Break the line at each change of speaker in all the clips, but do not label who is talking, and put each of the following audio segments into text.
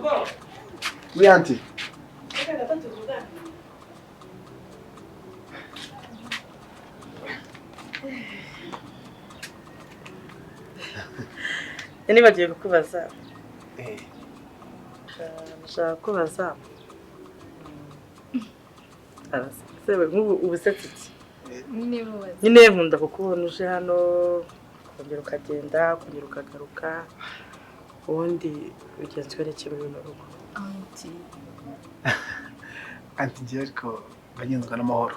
Bobo.
Oui, auntie.
Reka gato tuvugane. Nibagiwe kukubaza. Nshaka kubaza. Arasetse nk'ubu ubusetse iki?
Nyine mubaze.
Nyine nkunda kukubona uje hano, ukongera ukagenda, ukongera ukagaruka, ubundi ugenzwe n'iki muri runo rugo?
Auntie.
Auntie, ngiye ariko bagenzwa n'amahoro.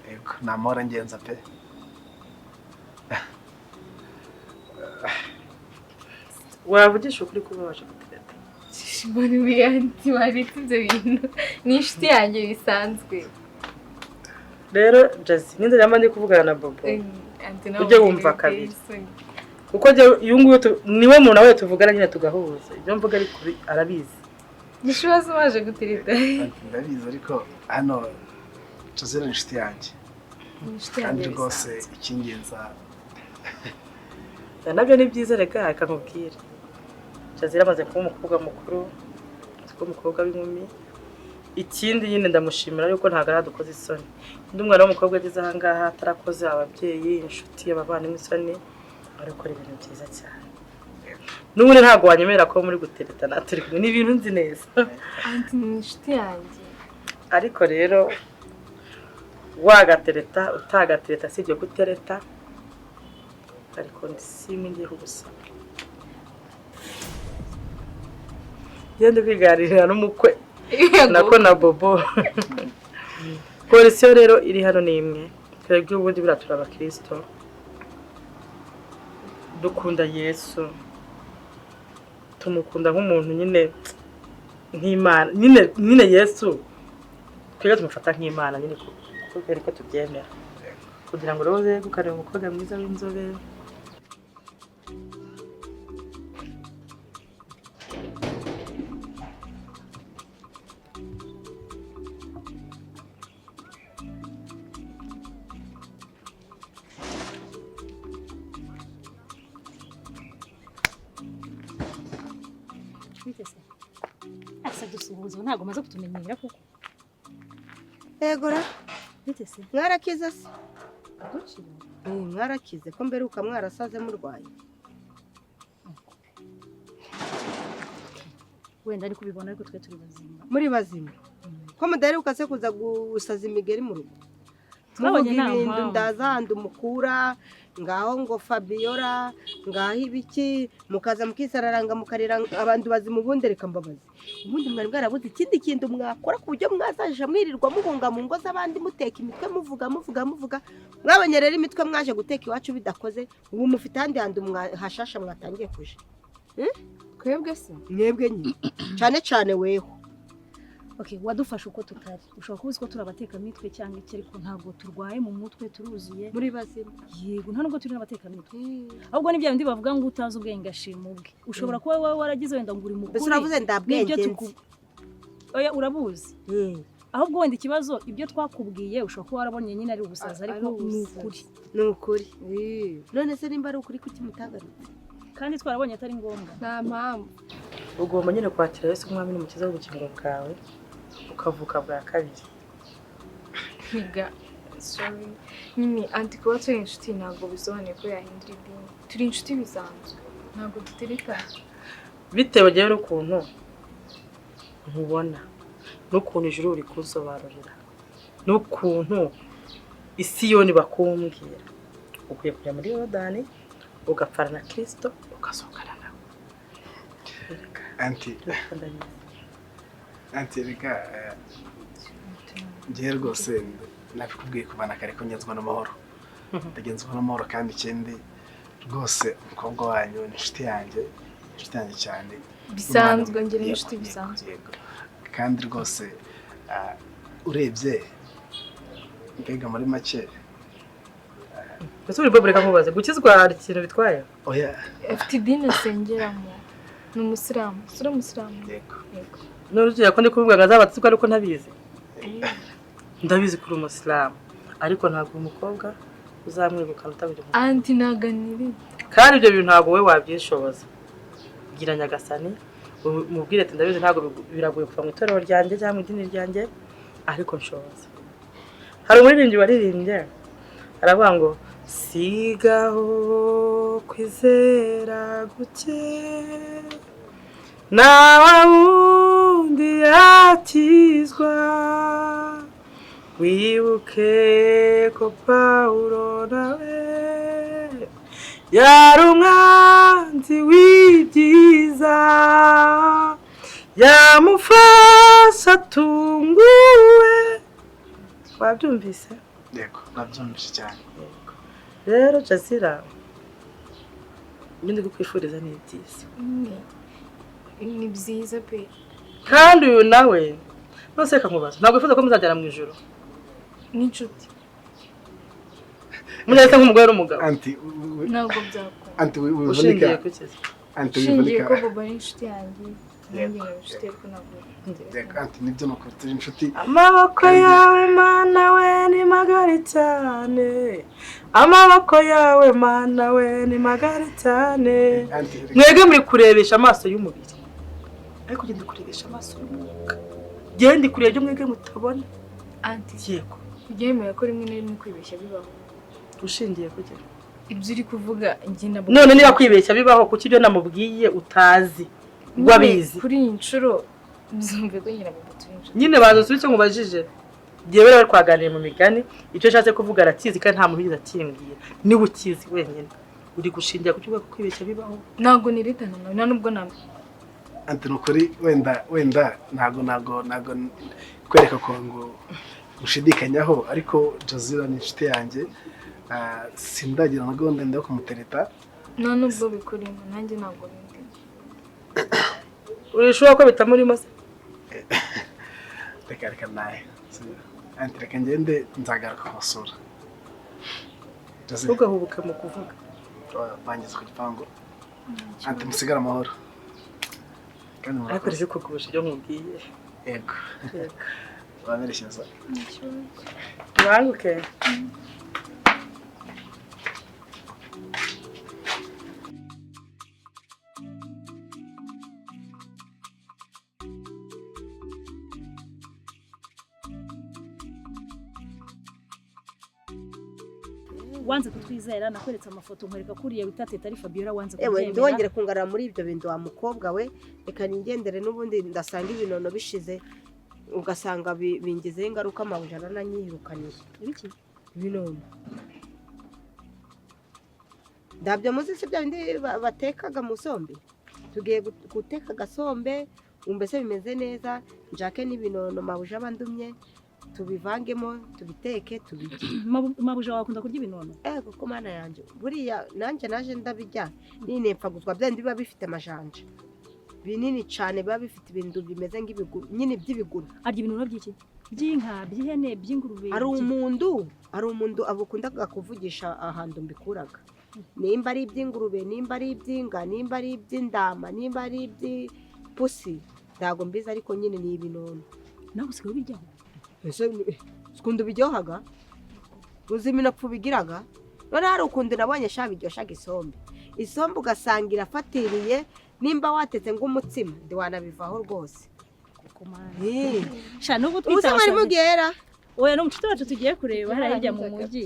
Yego, ni amahoro angenza pe.
Wavugisha ukuri kuba waje gutereta?
Mbona uri auntie, waretse ibyo bintu. Ni inshuti yanjye bisanzwe.
Rero Jazzy, ninzajya mba ndi kuvugana na Bobo,
Auntie nawe
ujye wumva
biteye
kabiri.
isoni.
Kuko njye uyu nguyu niwe muntu nawe tuvugana nyine tugahuza. Ibyo mvuga ariko arabizi.
Gishubazo waje gutereta.
Auntie, ndabizi ariko hano Joselle ni inshuti yanjye.
Ni inshuti
Kandi
yanjye
rwose
bisanzwe.
icy'ingenza
Nabyo ni byiza, reka reka nkubwire. Jazira amaze kuba umukobwa mukuru, kuba umukobwa w'inkumi. Ikindi nyine ndamushimira yuko ntabwo aradukoze isoni. Undi mwana w'umukobwa ageze aha ngaha atarakoze ababyeyi, inshuti, abavandimwe isoni, arakora ibintu byiza cyane. N'ubundi ntabwo wanyemerera ko muri guteretana turi kumwe, ni ibintu nzi neza.
Auntie ni inshuti yanjye.
Ariko rero wagatereta utagatereta si ibyo gutereta, ariko simwe ngiye kugusaba. Ngende kwiganirira n'umukwe nako na Bobo. Polisiyo rero iri hano ni imwe. Twebwe ubundi buriya turi abakristo, dukunda Yesu, tumukunda nk'umuntu nyine, nk'Imana nyine, nyine Yesu twebwe tumufata nk'Imana nyine, kuko ariko tubyemera. Kugira ngo rero uzegukane umukobwa mwiza w'inzobe.
Bite se? Asa dusuhuza ntabwo umaze kutumenyera kuko.
Egora.
Bite se?
Mwarakize se?
Dukira.
Mwarakize ko mberuka mwarasaze murwaye.
Wenda ariko ubibona ariko twe turi bazima.
Muri bazima. Ko mudaheruka se kuza gusaza imigeri mu rugo?
Twabonye
Muvuga
nta
ibintu
mpamvu.
ndaza umukura ngaho ngo Fabiola ngaho ibiki mukaza mukisararanga mukarira abantu bazima, ubundi reka mbabaze. Ubundi mwari mwarabuze ikindi kintu mwakora ku buryo mwazaje mwirirwa muhunga mu ngo z'abandi muteka imitwe muvuga muvuga muvuga. Mwabonye rero imitwe mwaje guteka iwacu bidakoze, ubu mufite ahandi hantu hashasha mwatangiye kuja.
Twebwe se?
Mwebwe nyine. Cyane cyane weho.
Okay, wadufasha uko tutari. Ushobora kuba uzi ko turi abatekamitwe cyangwa iki, ariko ntabwo turwaye mu mutwe, turuzuye.
Muri bazima.
Yego, nta nubwo turi n'abatekamitwe. Ahubwo ni bya bindi bavuga ngo utazi ubwenge ashima ubwe. Ushobora kuba wowe waragize wenda ngo uri mukuri.
Mbese uravuze ndabwenge
N'ibyo
nzi.
Oya, urabuzi. Ahubwo wenda ikibazo ibyo twakubwiye ushobora kuba warabonye nyine ari ubusazi, ariko
Ari
ni
ubusazi.
ukuri.
Ni ukuri. None se nimba ari ukuri kuki mutagarutse?
Kandi twarabonye atari ngombwa.
Nta mpamvu.
Ugomba nyine kwakira Yesu nk'umwami n'umukiza w'ubugingo bwawe, ukavuka bwa kabiri.
Ntiga, sorry. Nyine auntie kuba turi inshuti ntabwo bisobanuye ko yahindura idini. Turi inshuti bisanzwe. Ntabwo duteretana.
Bitewe rero n'ukuntu nkubona, n'ukuntu ijuru rikunsobanurira, n'ukuntu isiyoni bakumbwira, ukwiye kujya muri Yorodani ugapfana na Kristo ugasohokana nawe.
Auntie, auntie reka ngiye rwose nabikubwiye kuva na kare ko ngenzwa n'amahoro. Ndagenzwa n'amahoro kandi ikindi rwose umukobwa wanyu ni inshuti yanjye, inshuti yanjye cyane.
Bisanzwe ngira inshuti
Yego,
bisanzwe.
yego. Kandi rwose urebye mbega muri make.
Ese uri Bobo, reka nkubaze, gukizwa hari ikintu bitwaye?
Oya.
Afite idini asengeramo. Ni umusilamu. Si uri umusilamu?
Yego.
Yego.
None ugiye ko ndi kuvuga ngo azabatizwe ariko ntabizi. Ndabizi kuri umusilamu, ariko ntabwo umukobwa uzamwegukana utabiri.
Auntie ntaganiriye.
Kandi ibyo bintu ntabwo wowe wabyishoboza. Gira Nyagasani Mubwire ati ndabizi ntabwo biragoye kuva mu itorero ryanjye cyangwa mu idini ryanjye, ariko nshoboza. Hari umuririmbyi waririmbye aravuga ngo sigaho kwizera guke nawe wundi yakizwa, wibuke ko Pawulo nawe yari umwanzi w'ibyiza, yamufasha atunguwe. Wabyumvise?
Yego, nabyumvise cyane.
Rero Jazira, ibyo ndi kukwifuriza ni byiza.
Ni byiza pe.
Kandi uyu nawe nose reka nkubaze, ntabwo wifuza ko muzagera mu ijoro
n'inshuti?
Mujyane nk'umugore n'umugabo.
Anti
ntabwo byakora.
Anti
ushingiye
wivunika.
ku ki?
Anti
ushingiye
wivunika.
ko Bobo ari inshuti yanjye, nanjye nkaba inshuti, ariko ntabwo.
Yego, anti nibyo, ni ukuri turi inshuti.
Amaboko yawe Mana we ni magari cyane, amaboko yawe Mana we ni magari cyane.
Anti
Mwebwe muri kurebesha amaso y'umubiri, ariko genda kurebesha amaso y'umwuka. Genda kureba ibyo mwebwe mutabona.
Anti,
Yego.
ujya wemera ko rimwe na rimwe kwibeshya bibaho?
Ushingiye ku ki?
Ibyo uri kuvuga njye na Bobo.
None niba kwibeshya bibaho, kuki ibyo namubwiye utazi wabizi?
Kuri iyi nshuro byumve ko nyina Bobo turi inshuti.
Nyine banza usubize icyo nkubajije. Njyewe rero twaganiriye mu migani, icyo nshatse kuvuga arakizi kandi nta muntu wigeze akimbwira, niwe ukizi wenyine. Uri gushingira ku cyuvuga ko kwibeshya bibaho?
Ntabwo niritana nawe, nta nubwo na
Anti ni ukuri, wenda ntabwo kwereka ko ngo ushidikanyaho, ariko Jazira ni inshuti yanjye. Sindagira na gahunda ndende yo kumutereta.
Nta nubwo bikurimo, nanjye ntabwo bindimo.
Urishobora ko bitamurimo se?
Reka nawe. Anti reka ngende, nzagaruka kubasura. Jazira,
Ntugahubuke mu kuvuga.
bangeze ku gipangu. Anti musigare amahoro. Kandi
Ariko
murakoze.
rero kugusha ibyo nkubwiye.
Yego. Bamerekeza.
Banguke.
Wanze kutwizera, nakweretse amafoto nkwereka ko uriya wita Teta ari Fabiola, wanze
Ewe,
kubyemera.
ntiwongere kungarura muri ibyo bintu wa mukobwa we. Reka nigendere, n'ubundi ndasanga ibinono bishize, ugasanga bingizeho ingaruka, amabuja arananyirukaniye.
Ibiki?
Ibinono ndabyo muzi si bya bindi batekaga mu sombe. Tugiye guteka agasombe, mbese bimeze neza, njake n'ibinono mabuja aba ndumye, tubivangemo tubiteke tubirye.
Mabuja wawe akunda kurya ibinono?
Ego ko mana yanjye, buriya nanjye naje ndabijya nine mpfaguzwa bya bindi biba bifite amajanja binini cyane, biba bifite ibintu bimeze nk'ibiguru nyine by'ibiguru.
Arya ibinono by'iki? By'inka, by'ihene, by'ingurube?
Hari umuntu abukundaga kuvugisha ahantu mbikuraga, nimba ari iby'ingurube, nimba ari iby'inga, nimba ari iby'indama, nimba ari iby'ipusi, ntabwo mbizi, ariko nyine ni ibinono.
Nawe usigaye ubiryaho?
Ese ukuntu biryohaga, uzi iminopfu bigiraga? None hari ukuntu nabonye sha biryoshyaga isombe, isombe ugasanga irafatiriye, nimba watetse nk'umutsima ntiwanabivaho rwose.
Koko mana.
Eh.
Sha n'ubu
Ubu se
twita
mwari
abasazi.
mugera?
Oya, ni umucuti wacu tugiye kureba hariya hirya mu mujyi.